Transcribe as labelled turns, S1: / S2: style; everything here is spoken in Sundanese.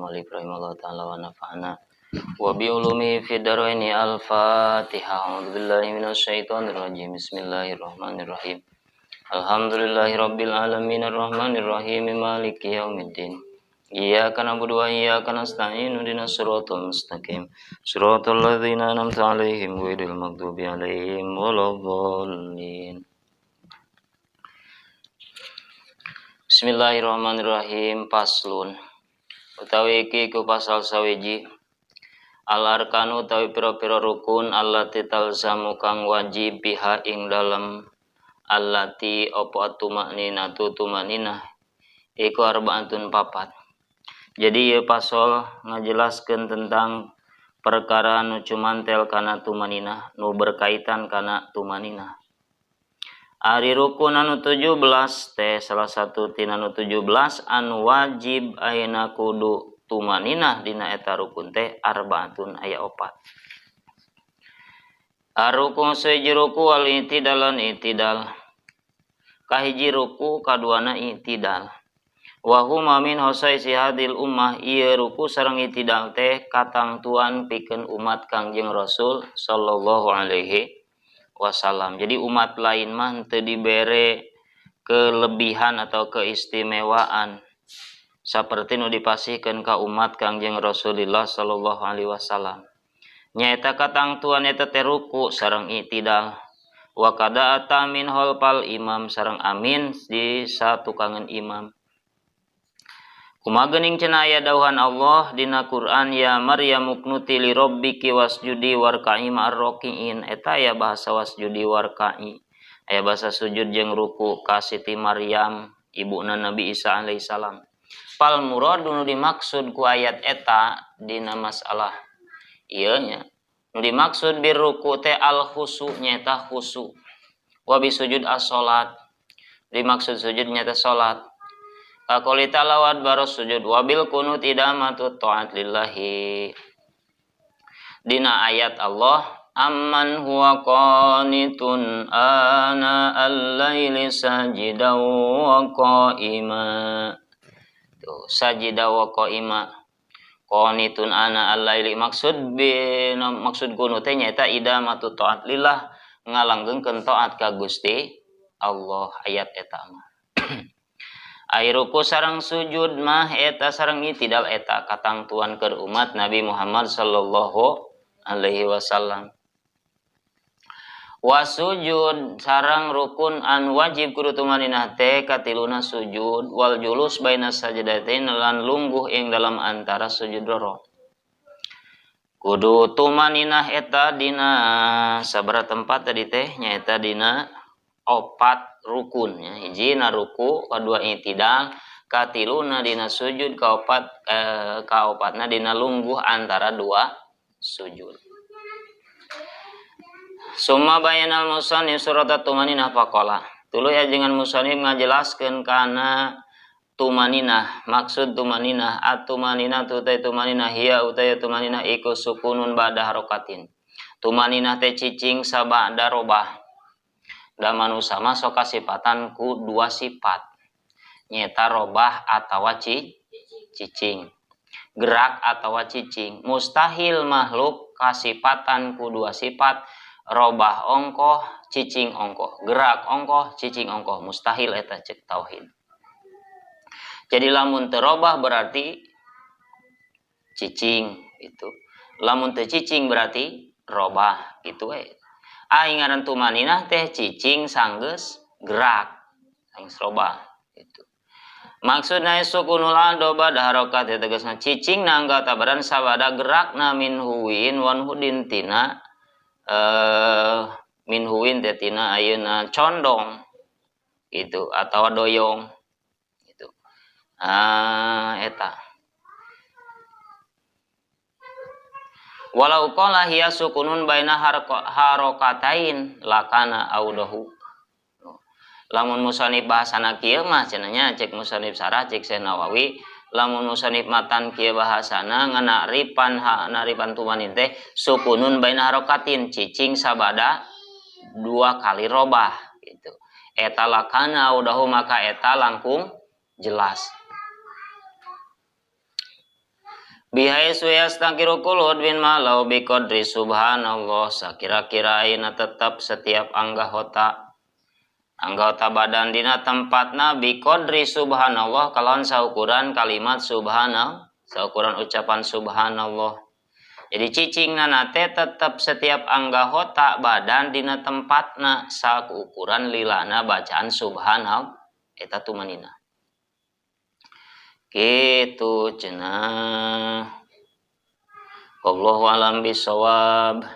S1: Malik rahimahullah ta'ala wa nafa'ana wa bi ulumihi fid dharaini. Al-Fatihah. A'udzubillahi minasyaitonir rajim. Bismillahirrahmanirrahim. Alhamdulillahi rabbil alamin arrahmanir rahim maliki yaumiddin. Iyyaka na'budu wa iyyaka nasta'in ihdinas siratal mustaqim. Siratal ladzina an'amta 'alaihim ghairil maghdubi 'alaihim waladdallin. Bismillahirrahmanirrahim. Paslun utawi iki iku pasal sawiji. Al arkanu utawi pira-pira rukun allati talzamu kang wajib biha ing dalem allati apa tumakninatu tumaninah iku arbaatun papat. Jadi ieu pasal ngajelaskeun tentang perkara nu cumantel kana tumaninah, nu berkaitan kana tumaninah. Ari rukun anu 17 teh salah satu tina anu 17 anu wajib ayeuna kudu tumaninah dina eta rukun teh arbaatun aya opat. Arukun sahiji ruku wal i'tidalan i'tidal. Kahiji ruku kaduana i'tidal. Wa huma min khasaisi hadil ummah, ieu ruku sareng i'tidal teh katangtuan pikeun umat Kangjeng Rasul sallallahu alaihi wasallam. Jadi umat lain mah teu dibere kelebihan atau keistimewaan saperti nu dipasihkeun ka umat Kangjeng Rasulillah sallallahu alaihi wasallam. Nyaeta katangtuan eta teh ruku sareng i'tidal. Wa kada atamin khalfal imam sareng amin di satukangan imam. Kumaha geuning cenah aya dawuhan Allah dina Quran, ya Maryam uknuti li rabbiki wasjudi warka'i ma'ar raki'in. Eta aya bahasa wasjudi warka'i, aya bahasa sujud jeung ruku ka Siti Maryam ibuna Nabi Isa alaihi salam. Fal muradu nu dimaksud ku ayat eta dina masalah ieu nya, nu dimaksud birruku teh al khusu nyaeta khusu, wa bisujud as-salat dimaksud sujud nyaeta salat. Qouli ta'ala wa adbaros sujud wabil kunut idamatu ta'at lillahi. Dina ayat Allah, amman huwa qanitun ana al-laili sajidan wa qa'ima. Tuh, sajida wa qa'ima. Qanitun ana al-laili maksud bi maksud kunut teh nyaeta idamatu ta'at lillah, ngalanggengkeun taat ka Gusti Allah ayat eta mah. Ai ruku sareng sujud mah eta sareng i'tidal eta katangtuan keur umat Nabi Muhammad sallallahu alaihi wasallam. Wasujud sareng rukun an wajib kudu tumaninah teh katiluna sujud wal julus baina sajdatain lan lungguh ing dalam antara sujud loro. Kudu tumaninah eta dina sabaraha tempat tadi teh nyaeta dina opat rukun ya. Hijina ruku, kadua i'tidal, katiluna dina sujud, kaopat kaopatna dina lungguh antara dua sujud. Summa bayanal musannif surat tumaninah faqala. Tuluy ajengan musannif ngajelaskeun kana tumaninah, maksud tumaninah, atumaninah tu teh tumaninah hiya utai tumaninah iku sukunun ba'da harokatin. Tumaninah teh cicing sabada robah. Da manusa mah sok kasipatan ku dua sifat, nyeta robah atawa cicing, gerak atawa cicing. Mustahil makhluk kasipatan ku dua sifat, robah ongkoh, cicing ongkoh, gerak ongkoh, cicing ongkoh, mustahil eta cek tauhid. Jadi lamun teu robah berarti cicing itu, lamun teu cicing berarti robah gitu we. Aing ngaran tumaninah teh cicing sanggeus gerak sanggeus robah gitu. Maksudna sukunul adoba harokat teh tegasna cicing nangga tabaran sabada gerakna min huwin wan hudin tina min huwin teh tina ayeuna condong gitu atawa doyong gitu. Ah eta. Walau qala hiya sukunun baina harokatain lakana audahu. Lamun musannif bahasana kieu mah cenah nya cek musannif sarah cek Syekh Nawawi, lamun musannif matan kieu bahasana nganaripan naripan tumanin teh sukunun baina harokatin cicing sabada dua kali robah gitu. Eta lakana audahu maka eta langkung jelas. Bihaitsu yastaqiru kullu udwin ma lahu biqadri subhanallah, sakira-kira ayeuna tetap setiap anggota anggota badan dina tempatna, biqadri subhanallah, kalawan saukuran kalimat subhanallah, saukuran ucapan subhanallah. Jadi cicing teh tetap setiap anggota badan dina tempatna saukuran lilana bacaan subhanallah eta tumanina. Gitu cenah. Wallahu alam bisawab.